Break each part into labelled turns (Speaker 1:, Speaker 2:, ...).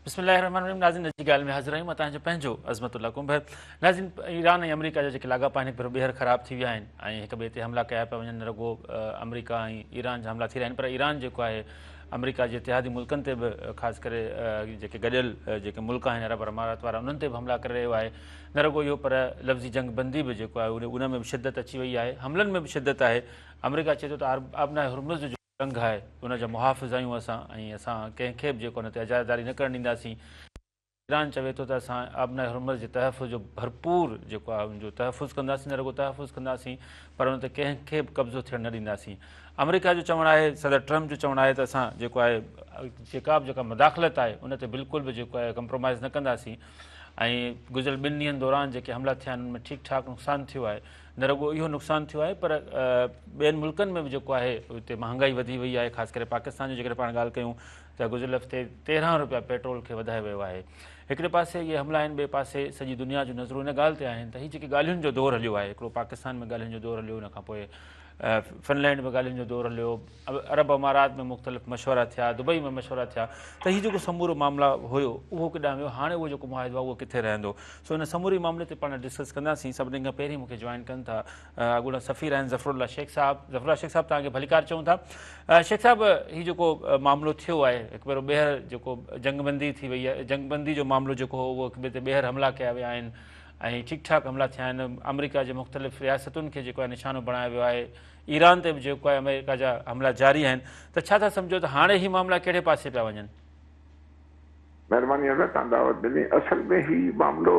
Speaker 1: بسم الله الرحمن الرحيم ناظرين اڄ جي ڳالهه ۾ حاضر آهيون مان توهان جو پنهنجو عظمت الله ڪنڀر. ناظرين ايران ۽ آمريڪا جا جيڪي لاڳاپا آهن هڪ ڀيرو ٻيهر خراب ٿي ويا آهن ۽ هڪ ٻئي تي حملا ڪيا پيا وڃن نه رڳو آمريڪا ۽ ايران جا حملا ٿي رهيا آهن پر ايران جيڪو آهي آمريڪا جي اتحادي ملڪن تي به خاص ڪري جيڪي گڏيل جيڪي ملڪ آهن عرب امارات وارا انهن تي به حملا ڪري رهيو آهي نه رڳو اهو پر لفظي جنگ بندي به جيڪو آهي ان ۾ به شدت اچي وئي آهي حملن ۾ به شدت آهي آمريڪا چئي ٿو ته آبناء هرمز جو جنگ آهي ان جا محافظ آهيون اسان ۽ اسان ڪنهن کي به جيڪو ان تي اجاره داري نه ڪرڻ ڏينداسين. ايران چوي ٿو ته اسان آبناء هرمز جي تحفظ جو ڀرپور جيڪو آهي ان جو تحفظ ڪنداسين نه رڳو تحفظ ڪنداسين پر ان تي ڪنهن کي به قبضو ٿيڻ نه ڏينداسين. آمريڪا جو چوڻ آهي صدر ٽرمپ جو چوڻ آهي ته اسان جيڪو آهي جيڪا به جيڪا مداخلت آهي ان تي بلڪل به جيڪو آهي ڪمپرومائز نه ڪنداسين ۽ گذريل ٻن ڏينهن دوران جيڪي حملا ٿيا آهن ان ۾ ٺيڪ ٺاڪ نقصان ٿيو آهي. نه رڳو اهو نقصان ٿيو آهي پر ٻين ملڪن ۾ به جيڪو آهي اتي مهانگائي وڌي وئي آهي خاص ڪري پاڪستان جو جيڪڏهن پاڻ ڳالهه ڪيون ته گذريل هفتي 13 روپيا پيٽرول کي وڌايو ويو آهي. هڪڙي پاسي اهي حملا آهن ٻئي پاسي سڄي دنيا جون نظرون ان ڳالهه تي آهن ته هي جيڪي ڳالهين جو دور هليو آهي هڪڙو پاڪستان ۾ ڳالهين جو دور هليو ان کان پوء فنلينڊ ۾ ڳالهين جو دور هليو، عرب امارات ۾ مختلف مشورا ٿيا، دبئي ۾ مشورا ٿيا ته هي جيڪو سمورو معاملا هيو اهو ڪيڏانهن ويو، هاڻي اهو جيڪو معاهدو آهي اهو ڪٿي رهندو؟ سو ان سموري معاملي تي پاڻ ڊسڪس ڪنداسين. سڀني کان پهرين مون کي جوائن ڪن ٿا اڳوڻا سفير آهن ظفر الله شيخ صاحب. ظفر الله شيخ صاحب توهان کي ڀليڪار چئون ٿا. شيخ صاحب هي جيڪو معاملو ٿيو آهي هڪ ڀيرو ٻيهر جيڪو جنگ بندي ٿي وئي آهي، جنگ بندي جو معاملو جيڪو هو اهو هڪ ٻئي تي ٻيهر حملا ڪيا ويا آهن ۽ ٺيڪ ٺاڪ حملا ٿيا آهن، آمريڪا جي مختلف رياستن کي جيڪو آهي نشانو بڻايو ويو آهي، ايران تي به جيڪو آهي آمريڪا جا حملا جاري آهن ته ڇا ٿا سمجهو ته هاڻي هي معاملا ڪهڙي پاسي پيا وڃن؟
Speaker 2: مهرباني ادا توهان دعوت ڏني. اصل ۾ هي معاملو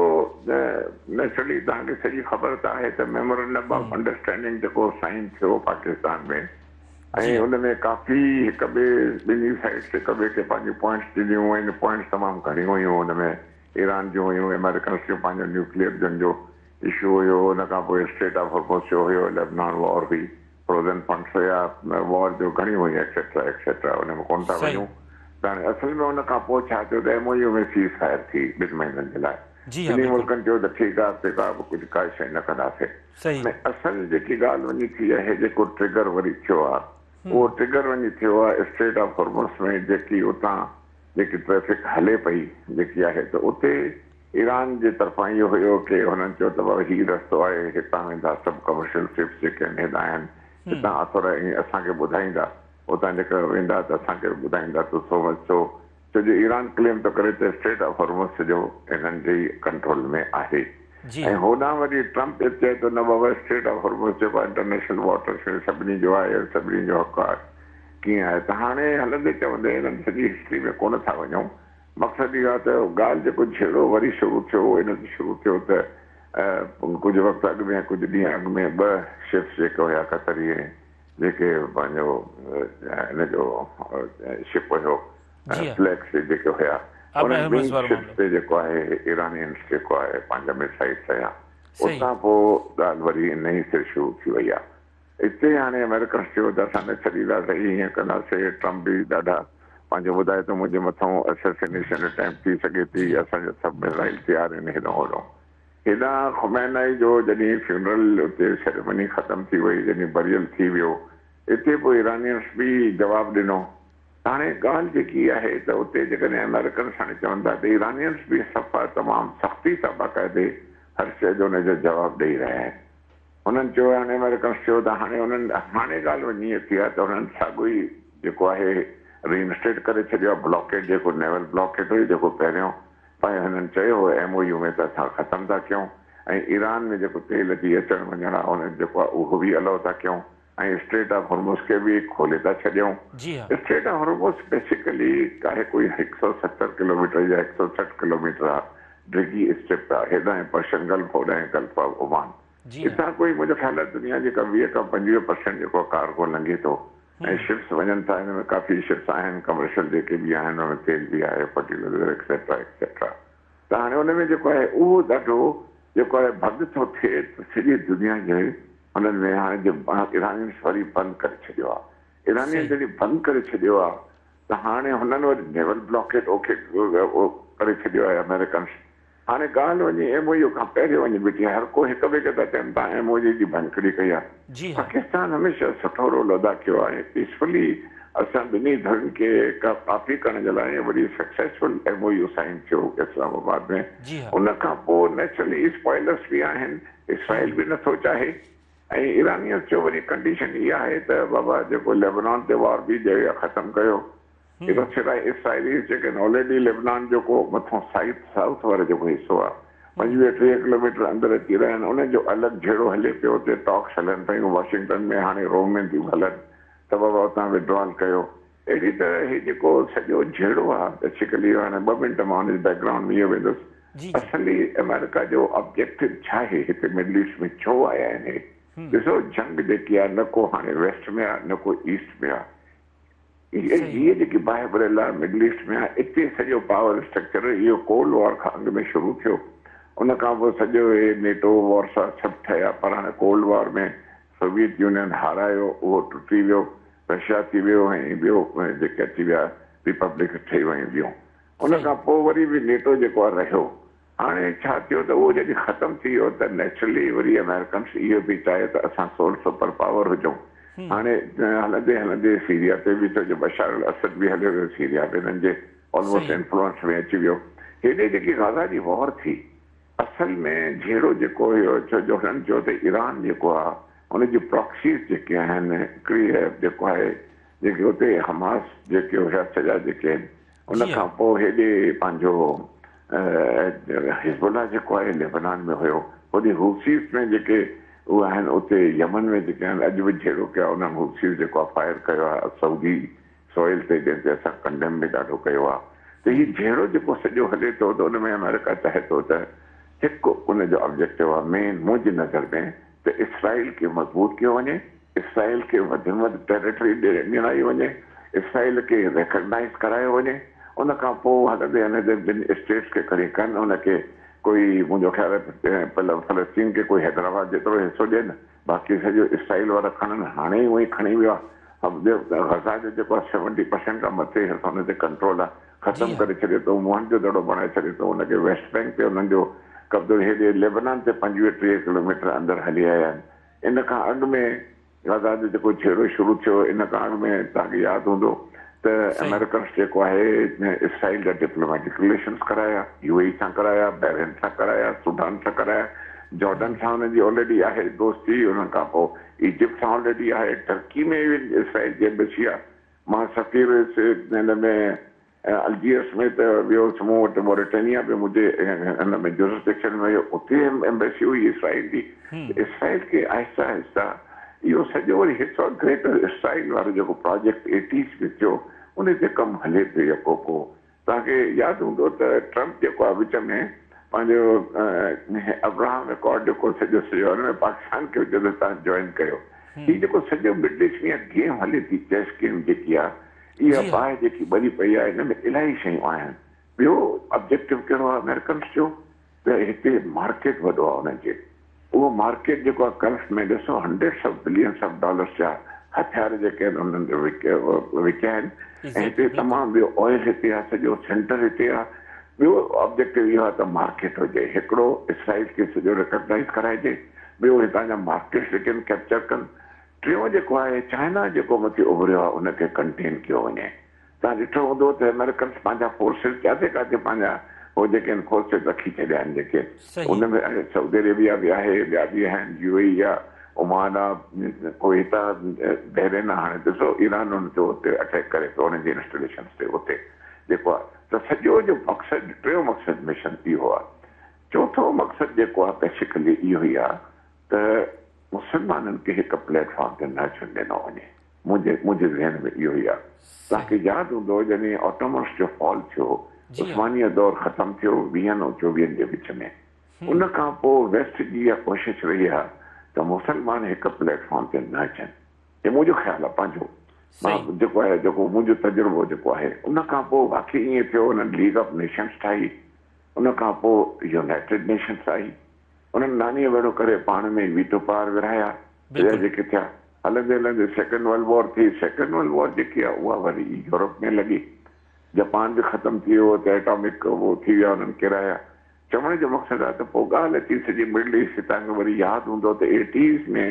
Speaker 2: نيچرلي توهان کي سڄي خبر ته آهي ته ميمورنڊم آف انڊرسٽينڊنگ جيڪو سائن ٿيو پاڪستان ۾ ۽ ان ۾ ڪافي هڪ ٻئي ٻنهي سائيڊس هڪ ٻئي کي پنهنجون پوائنٽس ڏنيون ۽ پوائنٽس تمام گهڻيون هيون ان ۾ ايران جون هيون، آمريڪنس جو پنهنجو نيوڪليئر جنگ جو اشو هيو، ان کان پوء اسٽريٽ آف هرمز جو هيو، ليبنان وار هئي، فروزن فنڊس هيا، وار جو گهڻيون هيون ايڪسيٽرا ايڪسيٽرا ان ۾ ڪونه ٿا وڃون ته هاڻي اصل ۾ ان کان پوء ڇا ٿيو ته M O U ۾ ceasefire ٿي ٻن مهينن جي لاء ٻنهي ملڪن چيو ته ٺيڪ آهي اڳتي ڪا به ڪجهه ڪا شيء نه ڪنداسين هاڻي اصل جيڪي ڳالهه وڃي ٿي آهي جيڪو ٽرگر وري ٿيو آهي اهو ٽرگر وڃي ٿيو آهي اسٽريٽ آف هرمز ۾ جيڪي اتان جيڪي ٽريفڪ هلي پئي جيڪي آهي ته اتي ايران جي طرفان اهو هيو ڪي هنن چيو ته بابا هي رستو آهي هتان ويندا سڀ ڪمرشل شپس جيڪي آهن هيڏانهن آهن هتان اٿر ۽ اسان کي ٻڌائيندا اتان جيڪر ويندا ته اسان کي به ٻڌائيندا ته سو مچ سو ڇو جو ايران ڪليم ٿو ڪري ته اسٽريٽ آف هرمز سڄو هنن جي ئي ڪنٽرول ۾ آهي ۽ هوڏانهن وري ٽرمپ چئي ٿو نه بابا اسٽريٽ آف هرمز جيڪو آهي انٽرنيشنل واٽرس ۾ سڀني جو آهي ۽ سڀني جو حق آهي ڪيئن آهي ته هاڻي هلندي چوندي انهن سڄي هسٽري ۾ ڪونه ٿا وڃون مقصد اهو آهي ته ڳالهه جيڪو جهيڙو وري شروع ٿيو اهو ان تي شروع ٿيو ته ڪجهه وقت اڳ ۾ ڪجهه ڏينهن اڳ ۾ ٻه شپس جيڪي هيا قطري ۽ جيڪي پنهنجو ان جو شپ هيو فليڪس جيڪي هيا انهن ٻنهي شپس تي جيڪو آهي ايرانينس جيڪو آهي پنهنجا ميسائلس هنيا اتان پوء ڳالهه وري نئين سر شروع ٿي وئي آهي. اتي هاڻي آمريڪنس چيو ته اسان نه ڇڏينداسين هيئن ڪنداسين، ٽرمپ به ڏاڍا پنهنجو ٻڌائي ٿو منهنجي مٿئون اسيسينيشن اٽيمپٽ ٿي سگهي ٿي، اسان جا سڀ ميزائل تيار آهن هيڏانهن هوڏانهن. هيڏانهن خمينائي جو جڏهن فيونرل اتي سيريمني ختم ٿي وئي جڏهن بريل ٿي ويو اتي پوء ايرانينس به جواب ڏنو ته هاڻي ڳالهه جيڪي آهي ته اتي جيڪڏهن آمريڪنس هاڻي چون ٿا ته ايرانينس به صفا تمام سختي سان باقاعدي هر شيء جو ان جو جواب ڏئي رهيا آهن. هنن چيو هاڻي آمريڪنس چيو ته هاڻي انهن هاڻي ڳالهه وڃي ائين ٿي آهي ته هنن ساڳيو ئي جيڪو آهي ري انسٽيٽ ڪري ڇڏيو آهي بلاڪيڊ جيڪو نيول بلاڪيڊ هئي جيڪو پهريون پنهنجو هنن چيو هو ايم او يو ۾ ته اسان ختم ٿا ڪيون ۽ ايران ۾ جيڪو تيل جي اچڻ وڃڻ آهي ان جيڪو آهي اهو به الو ٿا ڪيون ۽ اسٽريٽ آف هرمز کي به کولي ٿا ڇڏيون. اسٽريٽ آف هرمز بيسيڪلي آهي ڪوئي هڪ سئو 70 ڪلوميٽر يا 160 ڪلوميٽر آهي ڊگهي اسٽرپ آهي هيڏانهن پرشن گلف هوڏانهن گلف آف عمان اتان ڪوئي منهنجو خيال آهي دنيا جي ڪا 20 کان 25% جيڪو ڪارگو لنگهي ٿو ۽ شپس وڃن ٿا ان ۾ ڪافي شپس آهن ڪمرشل جيڪي به آهن ان ۾ تيل به آهي فرٽيلائزر ايڪسيٽرا ايڪسيٽرا ته هاڻي ان ۾ جيڪو آهي اهو ڏاڍو جيڪو آهي ڀڳ ٿو ٿئي ته سڄي دنيا جي انهن ۾ هاڻي جي ايرانين وري بند ڪري ڇڏيو آهي ايرانين جڏهن بند ڪري ڇڏيو آهي ته هاڻي هنن وري نيول بلاڪيڊ اوڪي ڪري ڇڏيو آهي آمريڪنس هاڻي ڳالهه وڃي ايم او يو کان پهرين وڃي بيٺي آهي هر ڪو هڪ ٻئي کي ٿا چون تان ايم او يو جي ڀڃڪڙي ڪئي آهي پاڪستان هميشه سٺو رول ادا ڪيو آهي پيسفلي اسان ٻنهي ڌرين کي ڪافي ڪرڻ جي لاء وڏي successful M O U sign ٿيو اسلام آباد ۾. ان کان پوء نيچرلي اسپوائلرس به آهن، اسرائيل به نٿو چاهي ۽ ايرانينس جو وري ڪنڊيشن اها آهي ته بابا جيڪو ليبنان تي وار به جي ختم ڪيو. اسرائيليز جيڪي آهن آلريڊي ليبنان جو ڪو مٿون سائوٿ سائوٿ وارو جيڪو حصو آهي 25 30 ڪلوميٽر اندر اچي رهيا آهن، انهن جو الڳ جهيڙو هلي پيو، اتي ٽاڪس هلن پيون واشنگٽن ۾ هاڻي روم ۾ ٿيون هلن ته بابا اتان ودڊرال ڪيو. اهڙي طرح هي جيڪو سڄو جهيڙو آهي بيسيڪلي هاڻي 2 منٽ مان ان جي بيڪ گرائونڊ ۾ اهو ويندس، اصلي آمريڪا جو آبجيڪٽو ڇا آهي هتي مڊل ايسٽ ۾ ڇو آيا آهن هي؟ ڏسو جنگ جيڪي آهي نه ڪو هاڻي ويسٽ ۾ آهي نه ڪو ايسٽ ۾ آهي. هيء جيڪي باهه ٻريل آهي مڊل ايسٽ ۾ آهي اتي سڄو پاور اسٽرڪچر اهو ڪولڊ وار کان اڳ ۾ شروع ٿيو ان کان پوء سڄو هي نيٽو وارسا سڀ ٺهيا پر هاڻي ڪولڊ وار ۾ سوويت يونين هارايو اهو ٽٽي ويو رشيا ٿي ويو ۽ ٻيو جيڪي اچي ويا ريپبلڪس ٺهي ويون ٻيون ان کان پوء وري به نيٽو جيڪو آهي رهيو. هاڻي ڇا ٿيو ته اهو جڏهن ختم ٿي ويو ته نيچرلي وري آمريڪنس اهو به چاهيو ته اسان سول سپر پاور هجون. هاڻي هلندي هلندي سيريا تي به ٿيو جو بشار الاسد به هليو ويو سيريا به هنن جي آلموسٽ انفلوئنس ۾ اچي ويو. هيڏي جيڪي غزا جي وار ٿي اصل ۾ جهيڙو جيڪو هيو ڇو جو هنن چيو ته ايران جيڪو آهي ان جي پراڪسيز جيڪي آهن هڪڙي جيڪو آهي جيڪي اتي حماس جيڪي هيا سڄا جيڪي آهن ان کان پوء هيڏي پنهنجو حزب الله جيڪو آهي لبنان ۾ هيو، هوڏي حوثيز ۾ جيڪي اهي آهن اتي يمن ۾ جيڪي آهن اڄ به جهيڙو ڪيو آهي انهن حوثيز جيڪو آهي فائر ڪيو آهي سعودي سوئل تي جنهن تي اسان ڪنڊيم به ڏاڍو ڪيو آهي ته هي جهيڙو جيڪو سڄو هلي ٿو ته ان ۾ آمريڪا چاهي ٿو ته هڪ ان جو آبجيڪٽو آهي مين منهنجي نظر ۾ ته اسرائيل کي مضبوط ڪيو وڃي، اسرائيل کي وڌ ۾ وڌ ٽيريٽري ڏيڻائي وڃي، اسرائيل کي ريڪگنائيز ڪرايو وڃي، ان کان پوء هلندي هلندي ٻن اسٽيٽس کي کڻي ڪن، ان کي ڪوئي منهنجو خيال آهي فلسطين کي ڪوئي حيدرآباد جيترو حصو ڏين، باقي سڄو اسرائيل وارا کڻن، هاڻي ئي اهي کڻي ويو آهي، غزه جو جيڪو آهي سيونٽي پرسينٽ کان مٿي حصو ان تي ڪنٽرول آهي، ختم ڪري ڇڏي ٿو، موهن جو دڙو بڻائي ڇڏي ٿو، ان کي ويسٽ بئنڪ تي انهن جو قبضو هيڏي ليبنان تي 25 30 ڪلوميٽر اندر هلي آيا آهن. ان کان اڳ ۾ غزا جو جيڪو جهيڙو شروع ٿيو ان کان اڳ ۾ توهان کي ياد هوندو ته آمريڪنس جيڪو آهي اسرائيل جا ڊپلوميٽڪ رليشنس ڪرايا، يو اي اي سان ڪرايا، بحرين سان ڪرايا، سوڊان سان ڪرايا، جارڊن سان انهن جي آلريڊي آهي دوستي، ان کان پوء ايجپٽ سان آلريڊي آهي، ٽرڪي ۾ به اسرائيل جي ايمبسي آهي. مان سفير هيس هن ۾ الجيئرس ۾ ته ويو هوس، مون وٽ موريٽينيا به منهنجي هن ۾ جورسڊڪشن ۾ هيو، اتي ايمبيسي هئي اسرائيل جي. ته اسرائيل کي آهستي آهستي اهو سڄو وري حصو گريٽر اسرائيل وارو جيڪو پراجيڪٽ ايٽيز ۾ ٿيو ان تي ڪم هلي پيو يڪو ڪو. توهان کي ياد هوندو ته ٽرمپ جيڪو آهي وچ ۾ پنهنجو ابراهم اڪارڊ جيڪو سڄو سڄو ان ۾ پاڪستان کي به چيو ته توهان جوائن ڪيو. هي جيڪو سڄو مڊل ايسٽ ۾ اها گيم هلي ٿي چيس گيم جيڪي آهي اها باهه جيڪي ٻري پئي آهي ان ۾ الاهي شيون آهن. ٻيو آبجيڪٽو ڪهڙو آهي آمريڪنس جو ته هتي مارڪيٽ وڏو آهي انهن جي اهو مارڪيٽ جيڪو آهي گلف ۾ ڏسو hundreds of billions of dollars جا هٿيار جيڪي آهن انهن وڪيا آهن ۽ هتي تمام ٻيو آئل هتي آهي سڄو سينٽر هتي آهي ٻيو آبجيڪٽو اهو آهي ته مارڪيٽ هجي هڪڙو اسرائيل کي سڄو ريڪگنائز ڪرائجي ٻيو هتان جا مارڪيٽس جيڪي آهن ڪيپچر ڪن ٽيون جيڪو آهي چائنا جيڪو مٿي اڀريو آهي ان کي ڪنٽين ڪيو وڃي توهان ڏٺو هوندو ته آمريڪنس پنهنجا فورسز جاٿي ڪاٿي پنهنجا هو جيڪي آهن فورسز رکي ڇڏيا آهن جيڪي ان ۾ سعودي عربيا به آهي ٻيا به آهن يو اي اي آهي عمان آهي ڪويت آهي بحرين آهي هاڻي ڏسو ايران ان تي اتي اٽيڪ ڪري پيو انهن جي انسٽاليشنس تي اتي جيڪو آهي ته سڄو جو مقصد ٽيون مقصد مشن اهو آهي چوٿون مقصد جيڪو آهي بيسيڪلي اهو ئي آهي ته مسلمانن کي هڪ پليٽ فارم تي نه اچڻ ڏنو وڃي. منهنجي منهنجي ذهن ۾ اهو ئي آ. توهان کي ياد هوندو جڏهن آٽومنس جو فال ٿيو، عثمانيه دور ختم ٿيو ويهن ۽ چوويهن جي وچ ۾. ان کان پوء ويسٽ جي اها ڪوشش رهي آ ته مسلمان هڪ پليٽ فارم تي نه اچن. هي منهنجو خيال آ پنهنجو مان جيڪو آهي جيڪو منهنجو تجربو جيڪو آهي. ان کان پوء واقعي ائين ٿيو انهن ليگ آف نيشنس ٺاهي، ان کان پوء يونائيٽيڊ نيشنس آئي. انهن نانيء ويڙهو ڪري پاڻ ۾ ئي ويٽو پاور ورهايا، ٻيا جيڪي ٿيا. هلندي هلندي سيڪنڊ ورلڊ وار ٿي. سيڪنڊ ورلڊ وار جيڪي آهي اها وري يورپ ۾ لڳي. جپان به ختم ٿي ويو ته ايٽامڪ اهو ٿي ويا انهن ڪيرايا. چوڻ جو مقصد آهي ته پوء ڳالهه اچي سڄي مڊل ايسٽ تي. توهان کي وري ياد هوندو ته ايٽيز ۾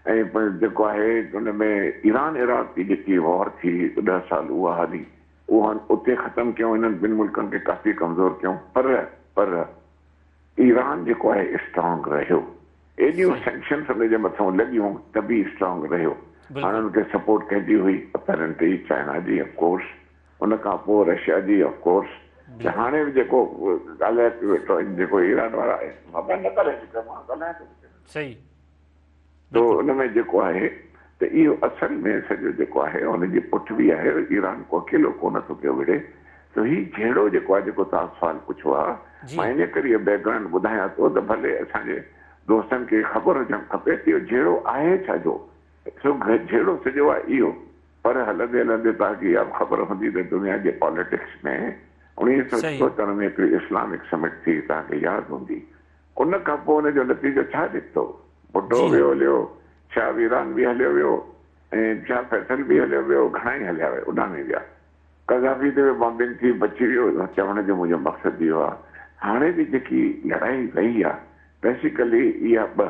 Speaker 2: ۽ جيڪو آهي ان ۾ ايران عراق جي جيڪي وار ٿي 10 سال اها هلي اها اتي ختم ڪيون انهن ٻن ملڪن کي ڪافي ڪمزور ڪيون پر پر ايران جيڪو آهي اسٽرانگ رهيو ايڏيون سينڪشنس ان جي مٿان لڳيون ته به اسٽرانگ رهيو. هاڻي ان کي سپورٽ ڪنهن جي هئي اپيرنٽلي چائنا جي آف ڪورس ان کان پوء رشيا جي آف ڪورس ته هاڻي به جيڪو ڳالهائي پيو ويٺو جيڪو ايران وارا بابا نه ڳالهائي مان ڳالهايان ٿو
Speaker 1: صحيح
Speaker 2: تو ان ۾ جيڪو آهي ته اهو اصل ۾ سڄو جيڪو آهي ان جي پٺ به آهي ايران ڪو اڪيلو ڪونه ٿو پيو وڙهي ته هي جهيڙو جيڪو آهي جيڪو توهان سوال پڇيو آهي مان ان ڪري اهو بيڪ گرائونڊ ٻڌايان ٿو ته ڀلي اسان جي دوستن کي خبر هجڻ کپي ته اهو جهيڙو آهي ڇا جو سو جهيڙو سڄو آهي اهو پر هلندي هلندي توهان کي اها به خبر هوندي ته دنيا جي پاليٽڪس ۾ 1974 ۾ هڪڙي اسلامڪ سمٽ ٿي توهان کي ياد هوندي ان کان پوء ان جو نتيجو ڇا نڪتو؟ ڀٽو ويو هليو، شاهه ويران به هليو ويو ۽ شاهه فيصل به هليو ويو، گهڻا ئي هليا ويا، اڏامي ويا. قذافي تي به بامبنگ ٿي، بچي ويو. چوڻ جو منهنجو مقصد اهو آهي، هاڻي به جيڪي لڙائي رهي آهي، بيسيڪلي اها ٻه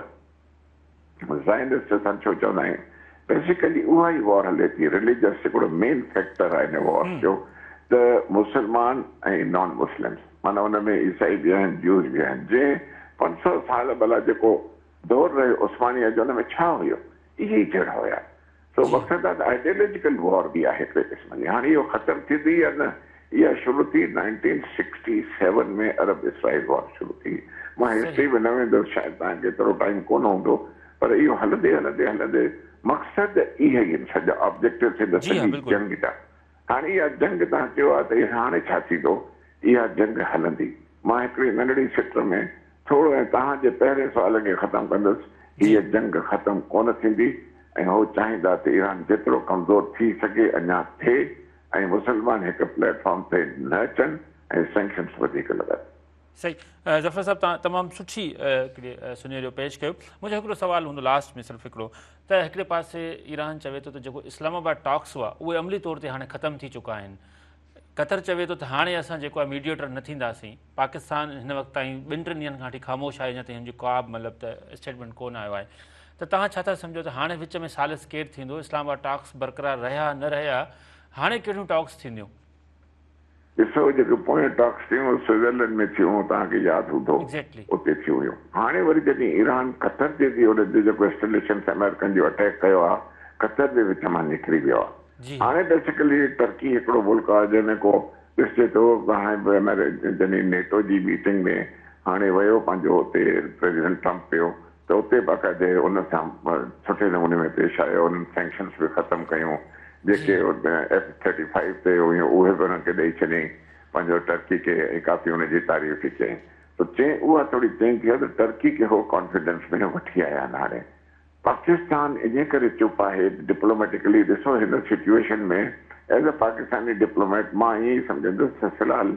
Speaker 2: زائنسٽ اسان ڇو چوندا آهيون بيسيڪلي اها ئي وار هلي ٿي رليجس هڪڙو مين فيڪٽر آهي ان وار جو ته مسلمان ۽ نان مسلمس معنيٰ ان ۾ عيسائي به آهن جوز به آهن جنهن 500 سال ڀلا جيڪو دور رهيو عثمانيه جو ان ۾ ڇا هيو اهي ئي جهيڙا هيا سو مقصد آهي ته آئيڊيالوجيڪل وار به آهي هڪڙي قسم جي. هاڻي اهو ختم ٿيندي يا نه، اها شروع ٿي 1967 ۾ عرب اسرائيل وار شروع ٿي. مان هسٽري ۾ نه ويندس شايد توهان کي ايترو ٽائيم ڪونه هوندو پر اهو هلندي هلندي هلندي مقصد اهي ئي آهن سڄا آبجيڪٽوز هن سڄي جنگ جا. هاڻي اها جنگ توهان چيو آهي ته هاڻي ڇا ٿيندو؟ اها جنگ هلندي. مان هڪڙي ننڍڙي سٽ ۾ ٿورو ۽ توهان جي پهرين سوال کي ختم ڪندس، هيء جنگ ختم ڪونه ٿيندي ۽ هو چاهيندا ته ايران جيترو ڪمزور ٿي سگهي اڃا ٿئي ۽ مسلمان هڪ پليٽ فارم تي نه اچن ۽ سينڪشنز وڌيڪ لڳن.
Speaker 1: صحيح ظفر صاحب توهان تمام سٺي هڪڙي سنيريو پيش ڪيو منهنجو هڪڙو سوال هوندو لاسٽ ۾ صرف هڪڙو ته هڪڙي پاسي ايران چوي ٿو ته جيڪو اسلام آباد ٽاڪس هئا اهي عملي طور تي هاڻي ختم ٿي چڪا آهن قطر چوي ٿو ته هاڻي اسان جيڪو آهي ميڊيئيٽر نه ٿينداسين، پاڪستان هن وقت تائين ٻن ٽن ڏينهن کان وٺي خاموش آهي اڃا تائين هن جو ڪا به مطلب ته اسٽيٽمينٽ ڪونه آيو آهي ته توهان ڇا ٿا سمجهو ته هاڻي وچ ۾ ثالث ڪير ٿيندو، اسلام آباد ٽاڪس برقرار رهيا نه رهيا هاڻي ڪهڙيون ٽاڪس ٿينديون؟
Speaker 2: ڏسو جيڪي پويون ٽاڪس ٿيون سوئٽزرلينڊ ۾ ٿيون توهان کي ياد هوندو اتي ٿيون هيون هاڻي وري جڏهن ايران قطر جي ان تي جيڪو اسٽيليشنس امريڪن جو اٽيڪ ڪيو آهي قطر به وچ مان نڪري ويو آهي هاڻي بيسيڪلي ٽرڪي هڪڙو ملڪ آهي جنهن ۾ ڪو ڏسجي ٿو هاڻي به جڏهن نيٽو جي ميٽنگ ۾ هاڻي ويو پنهنجو اتي پريزيڊنٽ ٽرمپ ويو ته اتي باقاعدي ان سان سٺي نموني ۾ پيش آيو انهن سينڪشنس به ختم ڪيون جيڪي ايف 35 تي هيون اهي به انهن کي ڏئي ڇڏيائين پنهنجو ٽرڪي کي ۽ ڪافي ان جي تعريف به ڪيائين ته چين اها ٿوري چينج ٿي آهي ته ٽرڪي کي هو ڪانفيڊنس ۾ وٺي آيا آهن هاڻي پاڪستان انهي ڪري چپ آهي ڊپلوميٽيڪلي ڏسو هن situation ۾ as a Pakistani diplomat مان ائين ئي سمجهندس ته في الحال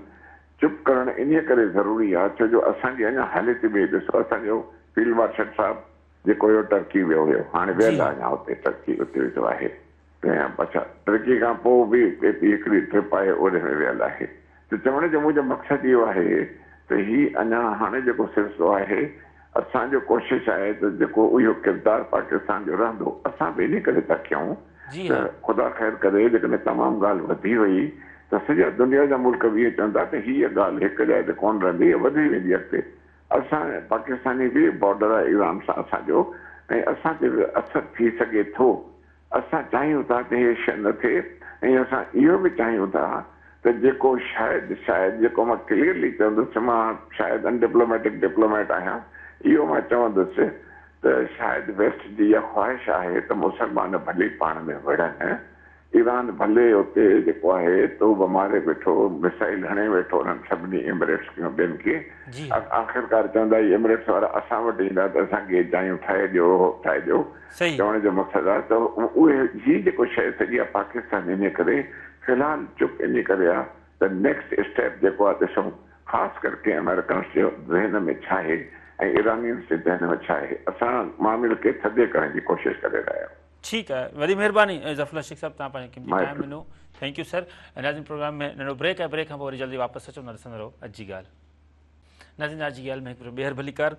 Speaker 2: چپ ڪرڻ انهي ڪري ضروري آهي ڇو جو اسان جي اڃا حالت به ڏسو اسان جو فيلڊ مارشل صاحب جيڪو هيو ٽرڪي ويو هيو هاڻي ويل آهي اڃا اتي ٽرڪي اتي ويٺو آهي اڇا ٽرڪي کان پوء به هڪڙي ٽرپ آهي اوڏي ۾ ويل آهي ته چوڻ جو منهنجو مقصد اهو آهي ته هي اڃا هاڻي جيڪو سلسلو آهي اسان جو ڪوشش آهي ته جيڪو اهو ڪردار پاڪستان جو رهندو اسان به انهي ڪري ٿا ڪيون ته خدا خير ڪري جيڪڏهن تمام ڳالهه وڌي وئي ته سڄا دنيا جا ملڪ به اهو چوندا ته هيء ڳالهه هڪ جاء تي ڪونه رهندي هيء وڌي ويندي اڳتي اسان پاڪستاني به بارڊر آهي ايران سان اسان جو ۽ اسان تي به اثر ٿي سگهي ٿو اسان چاهيون ٿا ته هيء شيء نه ٿئي ۽ اسان اهو به چاهيون ٿا ته جيڪو شايد شايد جيڪو مان ڪليئرلي چوندس مان شايد ان ڊپلوميٽڪ ڊپلوميٽ آهيان اهو مان چوندس ته شايد ويسٽ جي اها خواهش آهي ته مسلمان ڀلي پاڻ ۾ وڙهن ايران ڀلي اتي جيڪو آهي توب ماري ويٺو ميسائل هڻي ويٺو انهن سڀني ايمريٽس کي ٻين کي آخرڪار چوندا هي ايمريٽس وارا اسان وٽ ايندا ته اسان کي جايون ٺاهي ڏيو هو ٺاهي ڏيو چوڻ جو مقصد آهي ته اهي هي جيڪو شيء سڄي آهي پاڪستان انهي ڪري في الحال چپ انهي ڪري آهي ته نيڪسٽ اسٽيپ جيڪو آهي ڏسون خاص ڪرڪي امريڪنس جي ذهن ۾ ڇا آهي ۽ ايرانينس جي ذهن ۾ ڇا آهي اسان معاملي کي ٿڌي ڪرڻ جي ڪوشش ڪري رهيا آهيون.
Speaker 1: ٺيڪ آهي وڏي مهرباني ظفر الله شيخ صاحب توهان پنهنجو قيمتي ٽائيم ڏنو thank you سر ناظرين پروگرام ۾ ننڍو بريڪ آهي بريڪ کان پوء وري جلدي واپس اچون ٿا ڏسندا رهو اڄ جي ڳالهه. ناظرين اڄ جي ڳالهه ۾ هڪ ڀيرو ٻيهر ڀليڪار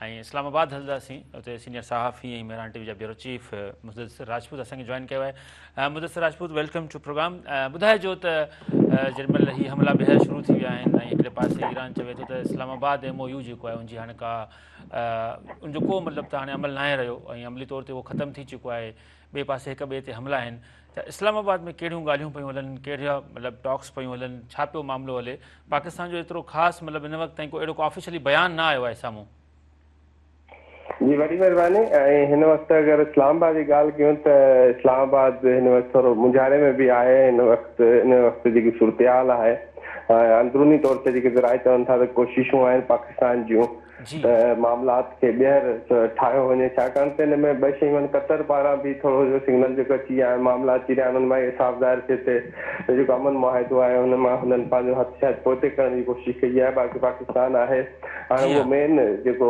Speaker 1: ۽ اسلام آباد هلنداسين اتي سينيئر صحافي ۽ مهراڻ ٽي وي جا بيورو چيف مدثر راجپوت اسان کي جوائن ڪيو آهي. Mudassir Rajput welcome to programme. ٻڌائجو ته جنهن مهل هي حملا ٻيهر شروع ٿي ويا آهن ۽ هڪڙي پاسي ايران چوي ٿو ته اسلام آباد ايم او يو جيڪو آهي ان جي هاڻي ڪا ان جو ڪو مطلب ته هاڻي عمل ناهي رهيو ۽ عملي طور تي اهو ختم ٿي چڪو آهي، ٻئي پاسي هڪ ٻئي تي حملا آهن ته اسلام آباد ۾ ڪهڙيون ڳالهيون پيون هلن، ڪهڙا مطلب ٽاڪس پيون هلن، ڇا پيو معاملو هلي؟ پاڪستان جو ايترو خاص مطلب هن وقت تائين ڪو اهڙو ڪو آفيشلي بيان نه آيو آهي سامهون.
Speaker 3: جي وڏي مهرباني ۽ هن وقت اگر اسلام آباد جي ڳالهه ڪيون ته اسلام آباد هن وقت ٿورو مونجهاري ۾ به آهي هن وقت هن وقت جيڪي صورتحال آهي اندروني طور تي جيڪي ذرائع چون ٿا ته ڪوششون آهن پاڪستان جون ته معاملات کي ٻيهر ٺاهيو وڃي ڇاڪاڻ ته ان ۾ ٻه شيون آهن قطر پاران به ٿورو اهو سگنل جيڪو اچي ويا آهن معاملا اچي رهيا آهن ان مان اهو صاف ظاهر ٿئي ته جيڪو امن معاهدو آهي ان مان هنن پنهنجو هٿ شايد پوئتي ڪرڻ جي ڪوشش ڪئي آهي باقي پاڪستان آهي هاڻي اهو مين جيڪو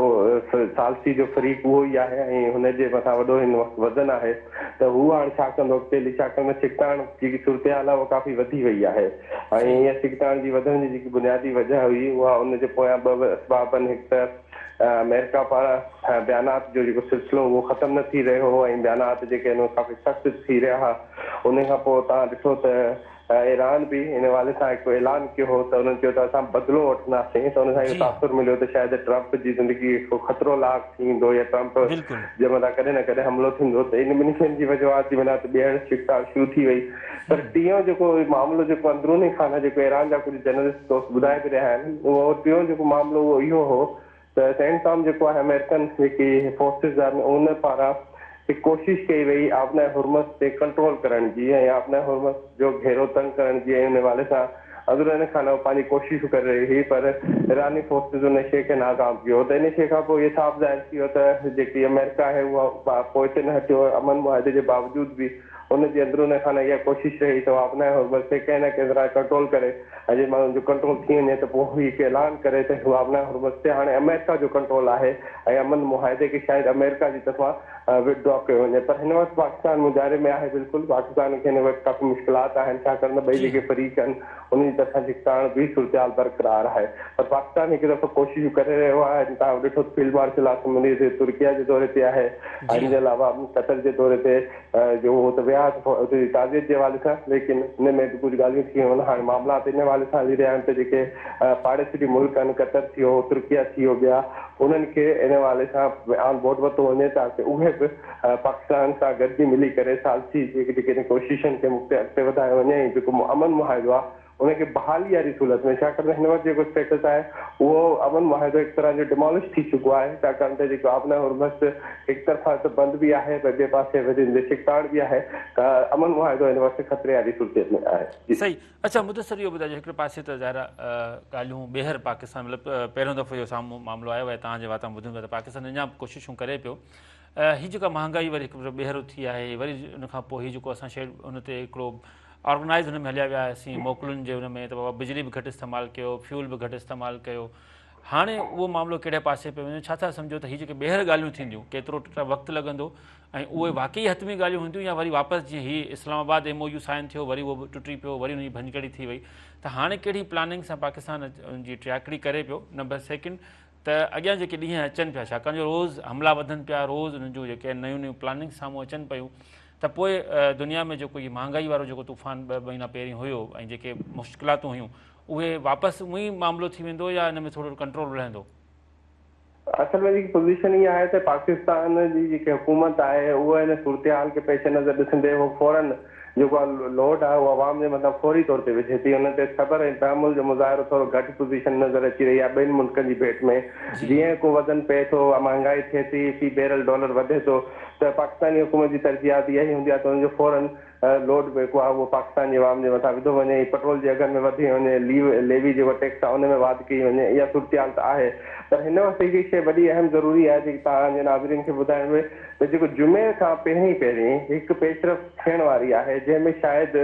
Speaker 3: ثالثي جو فريق اهو ئي آهي ۽ هن جي مٿان وڏو هن وقت وزن آهي ته هو هاڻي ڇا ڪندو اڳتي هلي ڇاڪاڻ ته ڇڪتاڻ جيڪي صورتحال آهي اها ڪافي وڌي وئي آهي ۽ اها ڇڪتاڻ جي وڌڻ جي جيڪي بنيادي وجهه هئي اها ان جي پويان ٻه اسباب آهن هڪ ته آمريڪا پاران بيانات جو جيڪو سلسلو اهو ختم نه ٿي رهيو هو ۽ بيانات جيڪي آهن اهي ڪافي سخت ٿي رهيا ها ان کان پوء توهان ڏٺو ته ايران به ان حوالي سان هڪ اعلان ڪيو هو ته انهن چيو ته اسان بدلو وٺنداسين ته ان سان اهو تاثر مليو ته شايد ٽرمپ جي زندگي کي ڪو خطرو لاحق ٿي ويندو يا ٽرمپ جي مٿان ڪڏهن نه ڪڏهن حملو ٿيندو ته ان ٻنهي شين جي وجوهات جي بنا تي ٻيهر ڇڪتاڻ شروع ٿي وئي پر ٽيون جيڪو معاملو جيڪو اندروني خانه جيڪو ايران جا ڪجهه جرنلسٽ دوست ٻڌائي به رهيا آهن اهو ٽيون جيڪو معاملو اهو اهو هو ته سينٽ ڪام جيڪو آهي آمريڪن جيڪي فورسز آهن ان پاران هڪ ڪوشش ڪئي وئي آبناء هرمز تي ڪنٽرول ڪرڻ جي ۽ آبناء هرمز جو گهيرو تنگ ڪرڻ جي ۽ ان حوالي سان اندرون خانه پنهنجي ڪوششون ڪري رهي هئي پر ايراني فورسز ان شيء کي ناڪام ڪيو ته ان شيء کان پوء اهو صاف ظاهر ٿي ويو ته جيڪي آمريڪا آهي اها پوئتي نه هٽيو امن معاهدي جي باوجود به ان جي اندرون خانه اها ڪوشش رهي ته اها آبناء هرمز تي ڪنهن نه ڪنهن طرح ڪنٽرول ڪري ۽ جنهن مهل ان جو ڪنٽرول ٿي وڃي ته پوء هو هڪ اعلان ڪري ته هو آبناء هرمز تي هاڻي آمريڪا جو ڪنٽرول آهي ۽ امن معاهدي کي شايد آمريڪا جي طرفان ود ڊرا ڪيو وڃي پر هن وقت پاڪستان مونجهاري ۾ آهي بلڪل پاڪستان کي هن وقت ڪافي مشڪلات آهن ڇاڪاڻ ته ٻئي جيڪي فريق آهن انهن جي طرفان ڇڪتاڻ به صورتحال برقرار آهي پر پاڪستان هڪ دفعو ڪوششون ڪري رهيو آهي ۽ توهان ڏٺو ته فيلڊ مارشل عاصم منير ترڪيه جي دوري تي آهي ۽ ان جي علاوه قطر جي دوري تي جو هو ته ويا ته اتي جي تعزيت جي حوالي سان ليڪن ان ۾ به ڪجهه ڳالهيون ٿي ويون هاڻي معاملات ان حوالي سان هلي رهيا آهن ته جيڪي پاڙيسري ملڪ آهن قطر ٿي ويو ترڪيه ٿي ويو ٻيا انهن کي ان حوالي سان آن بورڊ ورتو وڃي تاڪه اهي به پاڪستان سان گڏجي ملي ڪري ثالثي جي جيڪي ڪوششن کي اڳتي وڌايو وڃي ۽ جيڪو امن معاهدو آهي ان کي بحالي واري صورت ۾ ڇاڪاڻ ته هن وقت جيڪو اسٽيٽس آهي اهو امن معاهدو هڪ طرح جو ڊمالش ٿي چڪو آهي ڇاڪاڻ ته جيڪو آبناء هرمز هڪ طرفان ته بند به آهي پر ٻئي پاسي وري ان تي ڇڪتاڻ به آهي ته امن معاهدو هن وقت خطري واري صورت ۾ آهي. جي.
Speaker 1: صحيح اڇا مدثر اهو ٻڌائجو هڪڙي پاسي ته ظاهر آهي ڳالهيون ٻيهر پاڪستان مطلب پهريون دفعو اهو سامهون معاملو آيو آهي توهان جي واتان ٻڌون پيا ته پاڪستان اڃا به ڪوششون ڪري پيو هي جيڪا مهانگائي وري هڪ ڀيرو ٻيهر اٿي آهي وري ان کان پوء هي جيڪو اسان شيڊ ان تي هڪڙو آرگنائز هن ۾ هليا ويا هياسين موڪلن جي ان ۾ ته بابا بجلي به گهٽ استعمال ڪيو فيول به گهٽ استعمال ڪيو هاڻي اهو معاملو ڪهڙي پاسي پيو وڃي ڇا ٿا سمجهو ته هي جيڪي ٻيهر ڳالهيون ٿينديون ڪيترو وقت لڳندو ۽ اهي واقعي حتمي ڳالهيون هونديون يا وري واپس جيئن هي اسلام آباد ايم او يو سائن ٿيو وري اهو ٽٽي پيو وري ان جي ڀڃڪڙي ٿي وئي ته هاڻي ڪهڙي پلاننگ سان پاڪستان ان جي ٽياڪڙي ڪري پيو نمبر سيڪنڊ ته اڳيان جيڪي ڏينهن اچن پيا ڇاڪاڻ جو روز حملا وڌن پيا روز انهن جون جيڪي نيون نيون پلاننگ سامهون اچن پيون ته پوء دنيا ۾ جيڪو هي مهانگائي وارو جيڪو طوفان ٻه مهينا پهرين هيو ۽ جيڪي مشڪلاتون هيون اهي واپس اونئي ئي معاملو ٿي ويندو يا ان ۾ ٿورو ڪنٽرول رهندو؟
Speaker 3: اصل ۾ جيڪي پوزيشن اها آهي ته پاڪستان جي جيڪي حڪومت آهي اها ان صورتحال کي پيش نظر ڏسندي اهو فورن جيڪو لوڊ آهي اهو عوام جي مٿان فوري طور تي وجهي ٿي ان تي صبر ۽ تحمل جو مظاهرو ٿورو گهٽ پوزيشن نظر اچي رهي آهي ٻين ملڪن جي ڀيٽ ۾ جيئن ڪو وزن پئي ٿو مهانگائي ٿئي ٿي في بيرل ڊالر وڌي ٿو ته پاڪستاني حڪومت جي ترجيحات اها ئي هوندي آهي ته ان جو فورن لوڊ جيڪو آهي اهو پاڪستان جي عوام جي مٿان وڌو وڃي ۽ پٽرول جي اگهن ۾ وڌي وڃي ليوي جيڪو ٽيڪس آهي ان ۾ واڌ ڪئي وڃي اها صورتحال ته آهي پر هن وقت هڪ شيء وڏي اهم ضروري آهي جيڪي توهان جي ناظرين کي ٻڌائڻ ۾ ته جيڪو جمعي کان پهرين پهرين هڪ پيش رفت ٿيڻ واري آهي جنهن ۾ شايد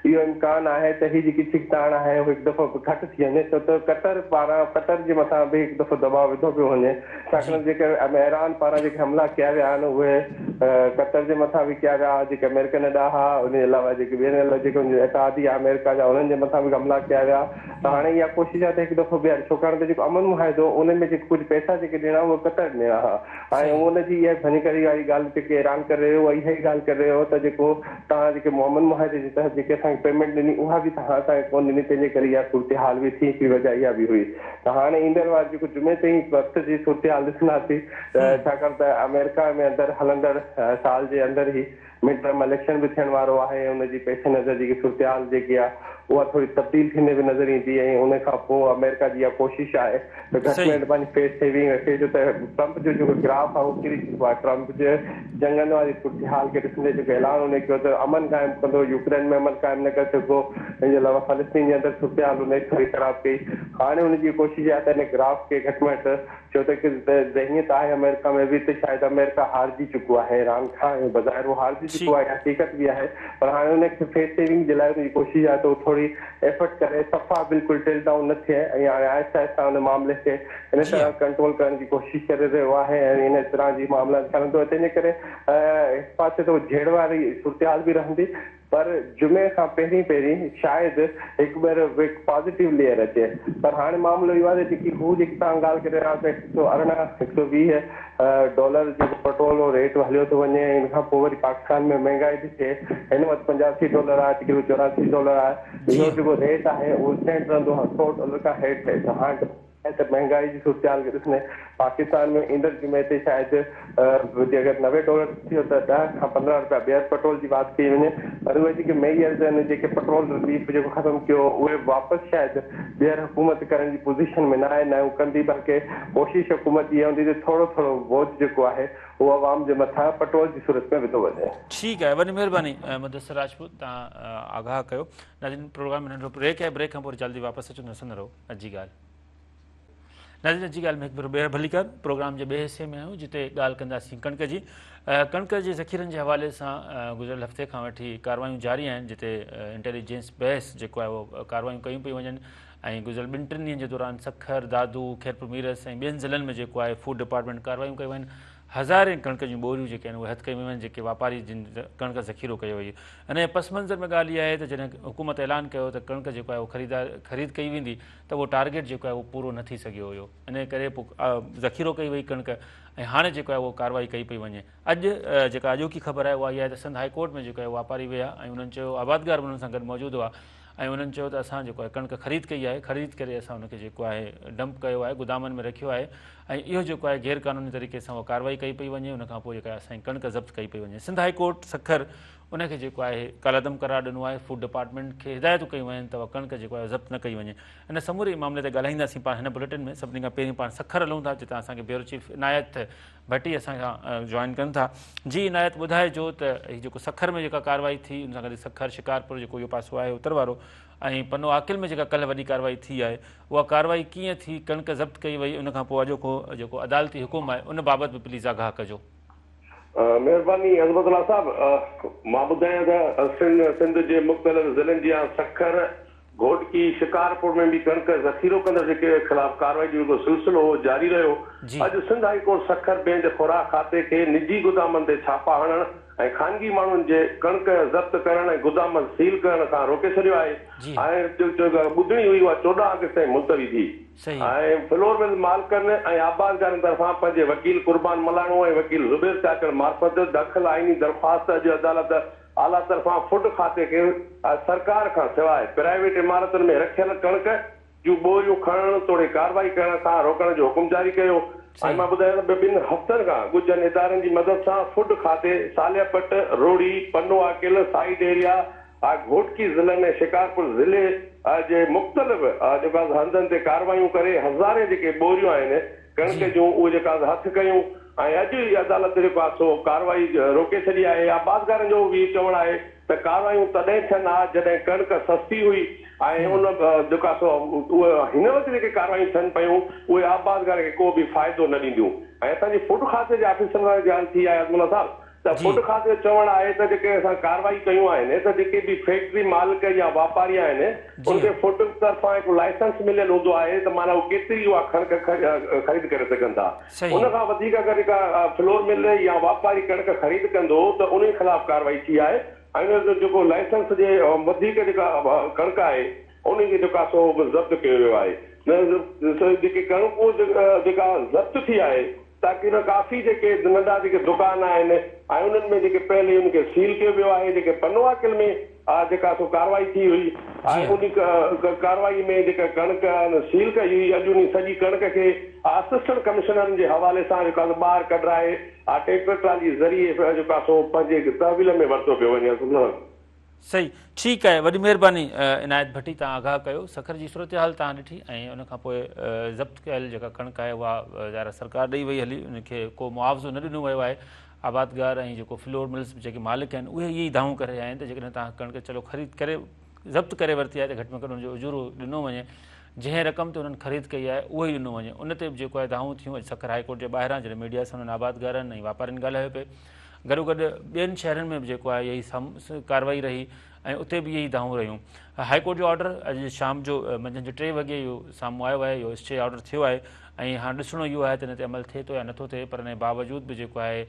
Speaker 3: اهو امڪان آهي ته هي جيڪي ڇڪتاڻ آهي اهو هڪ دفعو به گهٽ ٿي وڃي ڇو ته قطر پاران قطر جي مٿان به هڪ دفعو دٻاء وڌو پيو وڃي ڇاڪاڻ ته جيڪي ايران پاران جيڪي حملا ڪيا ويا آهن اهي قطر جي مٿان به ڪيا ويا جيڪي آمريڪن اڏا ها ان جي علاوه جيڪي ٻين جيڪي ان جا اتحادي آمريڪا جا انهن جي مٿان به حملا ڪيا ويا ته هاڻي اها ڪوشش آهي ته هڪ دفعو ٻيهر ڇوڪاڻ ته جيڪو امن معاهدو ان ۾ جيڪي ڪجهه پئسا جيڪي ڏيڻا اهي قطر ڏيڻا ها ۽ ان جي اها ڀڃڪڙي واري ڳالهه جيڪي ايران ڪري رهيو اها اها ئي ڳالهه ڪري رهيو هو ته جيڪو توهان جيڪي امن معاهدي جي تحت جيڪي اسان کي پيمينٽ ڏني اها به توهان اسان کي ڪونه ڏني تنهن جي ڪري اها صورتحال به ٿي پئي وجهه اها به هئي ته هاڻي ايندڙ واري جيڪو جمعي تائين وقت جي صورتحال ڏسنداسين ته ڇاڪاڻ ته آمريڪا ۾ اندر هلندڙ سال جي اندر ئي مڊ ٽرم اليڪشن به ٿيڻ وارو آهي ۽ ان جي پيش نظر جيڪي صورتحال جيڪي آهي اها ٿوري تبديل ٿيندي به نظر ايندي ۽ ان کان پوء آمريڪا جي اها ڪوشش آهي ته گهٽ ۾ گهٽ پنهنجي فيس سيونگ رکي ڇو ته ٽرمپ جو جيڪو گراف آهي اهو ڪري چڪو آهي ٽرمپ جي جنگن واري صورتحال کي ڏسندي جيڪو اعلان هن ڪيو ته امن قائم ڪندو يوڪرين ۾ امن قائم نه ڪري سگهيو ان جي علاوه فلسطين جي اندر صورتحال هن ٿوري خراب ڪئي هاڻي هن جي ڪوشش آهي ته ان گراف کي گهٽ ۾ گهٽ ڇو ته هڪ ذهنيت آهي آمريڪا ۾ به ته شايد آمريڪا هارجي چڪو آهي ايران کان ۽ بظاهر هو هارجي چڪو آهي اها حقيقت به آهي پر هاڻي ان کي فيس سيونگ جي لاء ان جي ڪوشش آهي ته هو ٿوري ايفرٽ ڪري صفا بلڪل ٽل ڊائون نه ٿئي ۽ هاڻي آهستي آهستي ان معاملي کي ان طرح ڪنٽرول ڪرڻ جي ڪوشش ڪري رهيو آهي ۽ ان طرح جي معاملا هلندو تنهن جي ڪري هڪ پاسي ته جهيڙ واري صورتحال به رهندي پر جمعي کان پهرين پهرين شايد هڪ ٻيهر هڪ پازيٽو ليئر اچي پر هاڻي معاملو اهو آهي ته جيڪي هو جيڪي توهان ڳالهه ڪري رهيا آهيو ته 118 120 ڊالر جيڪو پيٽرول جو ريٽ هليو ٿو وڃي ۽ ان کان پوء وري پاڪستان ۾ مهنگائي ٿي ٿئي هن وقت 85 ڊالر آهي تقريبن 84 ڊالر آهي اهو جيڪو ريٽ آهي اهو اسٽينڊ رهندو آهي 100 ڊالر کان هيٺ ته هاڻي ته مهنگائي جي صورتحال کي ڏسندي پاڪستان ۾ ايندڙ جمعي تي شايد جيڪر 90 ڊالر ٿيو ته 10 کان 15 رپيا ٻيهر پيٽرول جي واڌ ڪئي وڃي پر اهي جيڪي ميجرز آهن جيڪي پيٽرول رليف جيڪو ختم ڪيو اهي واپس شايد ٻيهر حڪومت ڪرڻ جي پوزيشن ۾ نه آهي نه هو ڪندي بلڪه ڪوشش حڪومت جي اها هوندي ته ٿورو ٿورو بوجه جيڪو آهي اهو عوام جي مٿان پيٽرول جي صورت ۾ وڌو وڃي.
Speaker 1: ٺيڪ آهي وڏي مهرباني مدثر راجپوت توهان آگاهه ڪيو. ناظرين پروگرام ۾ ننڍڙو بريڪ آهي بريڪ کان پوء جلدي واپس اچون ڏسندا رهو. اڄ جي ڳالهه. ناظرين اڄ جي ڳالهه ۾ هڪ ڀيرو ٻيهر ڀليڪار پروگرام جي ٻئي حصي ۾ آهيون جتي ڳالهه ڪنداسين ڪڻڪ جي. ڪڻڪ جي ذخيرن جي حوالي سان گذريل هفتي کان وٺي ڪاروايون جاري آهن جتي انٽيليجنس بيس جيڪو آهي اهو ڪاروايون ڪيون پيون وڃن ۽ گذريل ٻن ٽن ڏينهن جي دوران سکر، دادو، خيرپور ميرس ۽ ٻين ضلعن ۾ جيڪو آهي فوڊ ڊپارٽمينٽ ڪاروايون ڪيون آهن هزارين ڪڻڪ جون ٻوريون جيڪي آهن اهي هٿ ڪيون ويون آهن جيڪي واپاري جن ڪڻڪ ذخيرو ڪيو وئي ان جي پس منظر ۾ ڳالهه اها آهي ته جڏهن حڪومت اعلان ڪيو ته ڪڻڪ جيڪو آهي اهو خريدار خريد ڪئي ويندي ته اهو ٽارگيٽ جيڪو آهي اهو پورو نه ٿي سگهيو هيو ان ڪري پوء ذخيرو ڪئي وئي ڪڻڪ ۽ هاڻي جيڪو آهي اهو ڪارروائي ڪئي پئي وڃي اڄ جيڪا اڄوڪي خبر آهي اها اها آهي ته سنڌ هائي ڪورٽ ۾ جيڪو آهي واپاري ويا ۽ انهن چيو آبادگار به انهن سان گڏ موجود هئا ۽ انهن چيو ته اسان جيڪو آهي ڪڻڪ خريد ڪئي آهي خريد ڪري اسان ان کي جيڪو آهي ڊمپ ڪيو آهي گدامن ۾ رکيو آهي ۽ اهو جيڪو آهي غير قانوني طريقي سان اها ڪارروائي ڪئي پئي وڃي ان کان پوء جيڪا اسان جي ڪڻڪ ضبط ڪئي پئي وڃي سنڌ هائي ڪورٽ سکر ان کي جيڪو آهي ڪالعدم قرار ڏنو آهي فوڊ ڊپارٽمينٽ کي هدايتون ڪيون آهن ته اها ڪڻڪ جيڪو آهي ضبط نه ڪئي وڃي ان سموري معاملي تي ڳالهائينداسين پاڻ هن بليٽن ۾ سڀني کان پهرين پاڻ سکر هلون ٿا جتان اسان کي بيورو چيف عنايت ڀٽي اسان کان جوائن ڪن ٿا. جي عنايت ٻڌائجو ته هي جيڪو سکر ۾ جيڪا ڪارروائي ٿي ان سان گڏ سکر شڪارپور جيڪو اهو پاسو آهي اتر وارو ۽ پنو عاقل ۾ جيڪا ڪلهه وڏي ڪارروائي ٿي آهي اها ڪارروائي ڪيئن ٿي ڪڻڪ ضبط ڪئي وئي ان کان پوء اڄوڪو جيڪو عدالتي حڪم آهي ان بابت به پليز آگاهه ڪجو.
Speaker 4: مهرباني عظمت الله صاحب مان ٻڌايان ته سنڌ جي مختلف ضلعن جيان سکر گهوٽڪي، شڪارپور ۾ به ڪڻڪ ذخيرو ڪندڙ جي خلاف ڪارروائي جو جيڪو سلسلو هو جاري رهيو. اڄ Sindh high court Sukkur bench خوراڪ کاتي کي نجي گدامن تي ڇاپا هڻڻ ۽ خانگي ماڻهن جي ڪڻڪ ضبط ڪرڻ ۽ گدام سيل ڪرڻ کان روڪي ڇڏيو آهي ۽ جيڪا ٻڌڻي هئي اها 14 آگسٽ تائين ملتوي ٿي ۽ فلور ملز مالڪن ۽ آبادگارن طرفان پنهنجي وڪيل قربان ملاڻو ۽ وڪيل زبير چاچڙ معرفت داخل آئيني درخواست اڄ عدالت اعليٰ طرفان فوڊ کاتي کي سرڪار کان سواء پرائيويٽ عمارتن ۾ رکيل ڪڻڪ جون ٻوريون کڻڻ توڙي ڪارروائي ڪرڻ کان روڪڻ جو حڪم جاري ڪيو ۽ مان ٻڌايان ته ٻن هفتن کان ڳجهن ادارن جي مدد سان فوڊ کاتي صالح پٽ، روهڙي، پنو عاقل، سائيڊ ايريا، گهوٽڪي ضلعن ۽ شڪارپور ضلعي جي مختلف جيڪو آهي هنڌن تي ڪارروايون ڪري هزارين جيڪي ٻوريون آهن ڪڻڪ جون اهي جيڪا هٿ ڪيون ۽ اڄ ئي عدالت جيڪو آهي سو ڪارروائي روڪي ڇڏي آهي. آبادگارن جو به چوڻ آهي ته ڪارروايون تڏهن ٿين ها جڏهن ڪڻڪ سستي هئي ۽ ان جيڪو آهي سو اهي هن وقت جيڪي ڪارروايون ٿين پيون اهي آبادگارن کي ڪو به فائدو نه ڏينديون ۽ اسان جي فوڊ کاتي جي آفيسرن سان ڳالهه ٿي آهي عظم الله صاحب. ته فوڊ کاتي جو چوڻ آهي ته جيڪي اسان ڪارروائي ڪيون آهن ته جيڪي به فيڪٽري مالڪ يا واپاري آهن ان کي فوڊ طرفان هڪ لائسنس مليل هوندو آهي ته معنيٰ هو ڪيتري اها ڪڻڪ خريد ڪري سگهن ٿا. ان کان وڌيڪ اگر جيڪا فلور مل يا واپاري ڪڻڪ خريد ڪندو ته انهي خلاف ڪارروائي ٿي آهي ۽ ان جو جيڪو لائسنس جي وڌيڪ جيڪا ڪڻڪ آهي انهي کي جيڪو آهي سو ضبط ڪيو ويو آهي. جيڪي ڪڻڪ جيڪا ضبط ٿي آهي تاڪه ان ڪافي جيڪي ننڍا جيڪي دڪان آهن ۽ انهن ۾ جيڪي پيل هئي ان کي سيل ڪيو ويو آهي جيڪي پنوعاقل ۾ جيڪا سو ڪارروائي ٿي هئي ۽ انهي ڪارروائي ۾ جيڪا ڪڻڪ سيل ڪئي هئي اڄ انهي سڄي ڪڻڪ کي اسسٽنٽ ڪمشنرن جي حوالي سان جيڪا سو ٻاهر ڪڍرائي ٽريڪٽر ٽرالي ذريعي جيڪا سو پنهنجي تحويل ۾ ورتو پيو وڃي.
Speaker 1: صحيح ٺيڪ آهي وڏي مهرباني عنايت ڀٽي توهان آگاهه ڪيو سکر جي صورتحال توهان ڏٺي ۽ ان کان پوء ضبط ڪيل جيڪا ڪڻڪ آهي اها ظاهر سرڪار ڏئي وئي هلي ان کي ڪو معاوضو نه ڏنو ويو آهي آبادگار ۽ جيڪو فلور ملز جيڪي مالڪ آهن اهي اهي ئي دانهون ڪري رهيا آهن ته جيڪڏهن توهان ڪڻڪ چلو خريد ڪري ضبط ڪري ورتي آهي ته گهٽ ۾ گهٽ ان جو اجورو ڏنو وڃي جنهن رقم تي انهن خريد ڪئي آهي اهو ئي ڏنو وڃي ان تي به جيڪو آهي دانهون ٿيون اڄ سکر هائي ڪورٽ جي ٻاهران جڏهن ميڊيا سان انهن آبادگارن ۽ واپارين ڳالهايو پئي گڏوگڏ ٻين شهرن ۾ به جيڪو آهي اهي ئي ڪارروائي رهي ۽ اتي به اهي ئي دانهون رهيون. هائي ڪورٽ جو آرڊر اڄ شام جو منجهند جو 3 وڳي اهو سامهون آيو آهي، اهو اسٽي آرڊر ٿيو آهي ۽ هاڻ ڏسڻو اهو آهي ته ان تي عمل ٿئي ٿو يا نٿو ٿئي پر ان جي باوجود به جيڪو آهي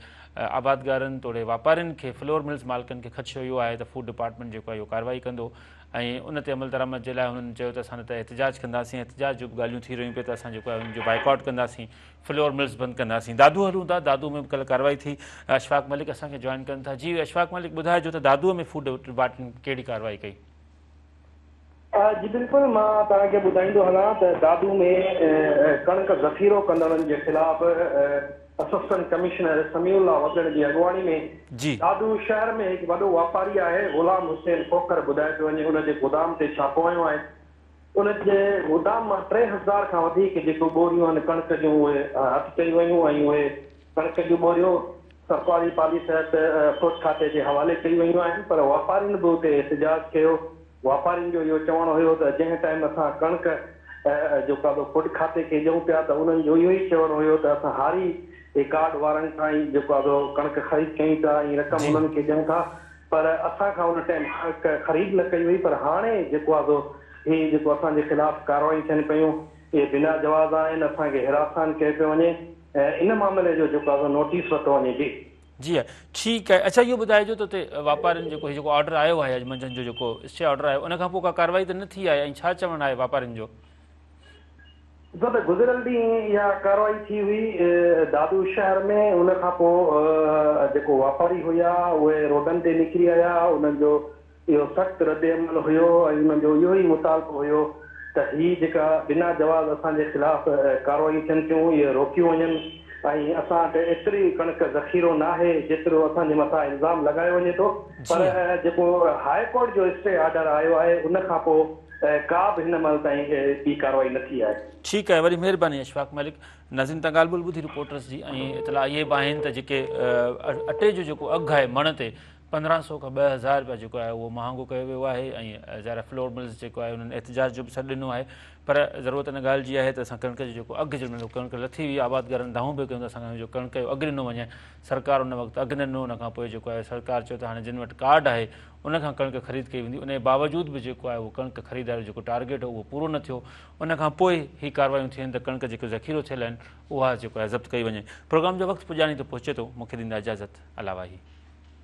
Speaker 1: آبادگارن توڙي واپارين کي فلور ملز مالڪن کي خدشو اهو آهي ته فوڊ ڊپارٽمينٽ جيڪو آهي اهو ڪارروائي ڪندو ۽ ان تي عملدرآمد جي لاء هنن چيو ته اسان نه ته احتجاج ڪنداسين احتجاج جون به ڳالهيون ٿي رهيون پئي ته اسان جيڪو آهي ان جو بائيڪاٽ ڪنداسين فلور ملز بند ڪنداسين. دادو هلون ٿا، دادو ۾ به ڪلهه ڪارروائي ٿي، اشفاق ملڪ اسان کي جوائن ڪن ٿا. جي اشفاق ملڪ ٻڌائجو ته دادو ۾ فوڊ ڊپارٽمينٽ ڪهڙي ڪارروائي ڪئي؟
Speaker 5: جي بلڪل مان توهان کي ٻڌائيندو هلان ته دادو ۾ ڪڻڪ ذخيرو ڪندڙن جي خلاف اسسٽنٽ ڪمشنر سميع الله وڳڻ جي اڳواڻي ۾ دادو شهر ۾ هڪ وڏو واپاري آهي غلام حسين کوکر ٻڌايو پيو وڃي ان جي گودام تي ڇاپو هنيو آهي. ان جي گودام مان 3000 کان وڌيڪ جيڪو ٻوريون آهن ڪڻڪ جون اهي هٿ ڪيون ويون ۽ اهي ڪڻڪ جون ٻوريون سرڪاري پاليسي تحت فوڊ کاتي جي حوالي ڪيون ويون آهن پر واپارين به اتي احتجاج ڪيو واپارين جو اهو چوڻ هيو ته جنهن ٽائيم اسان ڪڻڪ جو ڪادو فوڊ کاتي کي ڏيون پيا ته انهن جو اهو ئي چوڻ هيو ته اسان هاري ڪارڊ وارن کان ئي جيڪو آ سو ڪڻڪ خريد ڪيون پيا ۽ رقم انهن کي ڏيون ٿا پر اسان کان ان ٽائيم ڪڻڪ خريد نه ڪئي وئي پر هاڻي جيڪو آ سو هي جيڪو اسان جي خلاف ڪارروائيون ٿين پيون اهي بنا جواز آهن اسان کي حراسان ڪيو پيو وڃي ۽ ان معاملي جو جيڪو آ سو نوٽيس ورتو وڃي جي.
Speaker 1: جي ٺيڪ آهي اڇا اهو ٻڌائجو ته اتي واپارين جيڪو هي جيڪو آرڊر آيو آهي اڄ منجهند جو جيڪو اسٽي آرڊر آيو ان کان پوء ڪا ڪارروائي ته نه ٿي آهي ۽ ڇا چوڻ آهي واپارين جو؟
Speaker 5: ڇو ته گذريل ڏينهن اها ڪارروائي ٿي هئي دادو شهر ۾ ان کان پوء جيڪو واپاري هيا اهي روڊن تي نڪري آيا انهن جو اهو سخت رد عمل هيو ۽ انهن جو اهو ئي مطالبو هيو ته هي جيڪا بنا جواز اسان جي خلاف ڪارروائيون ٿين ٿيون اهي روڪيون وڃن ۽ اسان وٽ ايتري ڪڻڪ ذخيرو ناهي جيترو اسان جي مٿان الزام لڳايو وڃي ٿو پر جيڪو هاء ڪورٽ جو اسٽي آرڊر آيو آهي ان کان پوء ڪا به هن مهل تائين ٻي ڪارروائي نه ٿي آهي.
Speaker 1: ٺيڪ آهي وڏي مهرباني اشفاق ملڪ. ناظرين توهان ڳالهه ٻولهه ٻڌي رپورٽرز جي ۽ اطلاع اهي به آهن ته جيڪي اٽي جو جيڪو اگهه آهي مڻ تي 1500 کان 2000 رپيا جيڪو آهي اهو مهانگو ڪيو ويو آهي ۽ ظاهر فلور ملز جيڪو آهي انهن احتجاج جو به سڏ ڏنو آهي پر ضرورت ان ڳالهه جي آهي ته اسان ڪڻڪ جو جيڪو اگهه جنهن مهل ڪڻڪ لٿي هئي آبادگارن دانهون به ڪيون ته اسان کي جو ڪڻڪ جو اگهه ڏنو وڃي سرڪار ان وقت اگهه نه ڏنو ان کان پوء جيڪو آهي سرڪار چيو ته هاڻي جن وٽ ڪارڊ آهي ان کان ڪڻڪ خريد ڪئي ويندي ان جي باوجود به جيڪو آهي اهو ڪڻڪ خريداري جو جيڪو ٽارگيٽ هو اهو پورو نه ٿيو ان کان پوء هي ڪاروايون ٿين ته ڪڻڪ جيڪو ذخيرو ٿيل آهن اها جيڪو آهي ضبط ڪئي وڃي پروگرام جو وقت پڄاڻي تي پهچي ٿو مون کي ڏيندا اجازت الله واهي.